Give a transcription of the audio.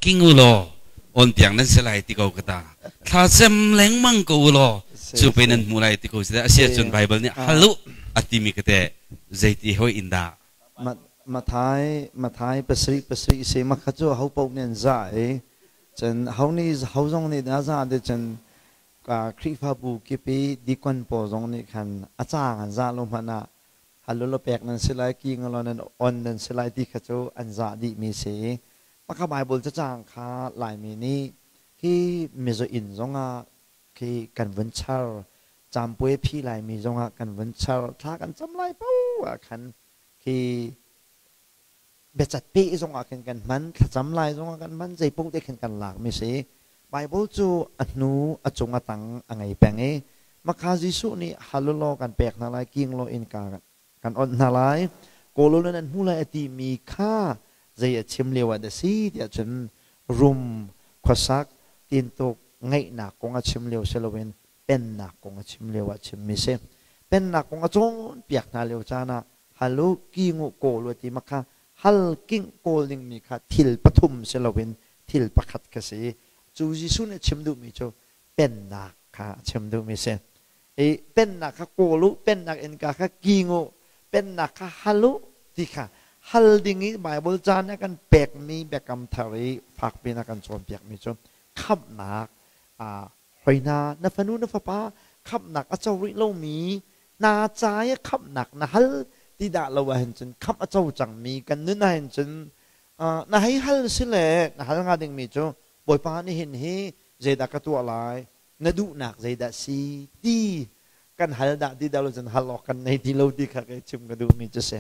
king u law on tiang nan si lai ti ko ka ta thla cem lengmang ko u law cu pe nan hmu lai ti ko si asia cun Bible nih halu atimi ka te zeiti hoi in dah Mathai Mathai pasarih pasarih se ma kha cu ho paoh nih an za i cun ho nih ho zong nih dah za te cun Khrihfabu kip i deacon pawl zong nih khan a caang an zah lo hmanh ah halul pek nan si lai ki ngalo nan on nan si lai ti kha cu an zah dihmi si. Maka Bible cacang kha Laimi nih hi mizo inn zongah khi kan vun char, campuai phi Laimi zongah kan vun char, thla kan cam lai paoh ah khan khi biacat pe zongah khin kan hman, thlacam lai zongah kan hman, zeipaoh te khin kan lakmi si. Bible cu a hnu a cung a tang a ngei peng i makha Jesuh nih halulaw kan pek hna lai, king law innka kan onh hna lai, kawl nan hmu lai a timi kha zei a chim lio ah dah si tiah cun rum khuasak tintuk ngeihnak kong a chim lio si loin pennak kong a chim lio ah chimmi si. Pennak kong a cawnpiak hna lio caan ah halu kingu kawl u ti makha hal king kawl dingmi kha thil pathum si loin thil pakhat kha si. Cu Jesuh nih a chim duhmi cu pennak kha a chim duhmi si. I pennak kha kawl u, pennak innka kha king u, pennak kha hal u ti kha hal ding i Bible ca nih a kan pekmi biakam thar i fakpi in a kan cawnpiakmi cu khamhnak Hoi hna, na fanu na fapa khamhnak a co rih lomi hna ca i khamhnak na hal ti dah lo ahhin cun khamh a co cangmi kan nun ahhin cun na hei hal si le na hal hnga dingmi cu Bawipa nihin hi zeidah ka tuah lai, na duhnak zeidah si ti kan hal dah ti dah lo cun hal awk kan nei ti lo ti kha kei chim ka duhmi cu si.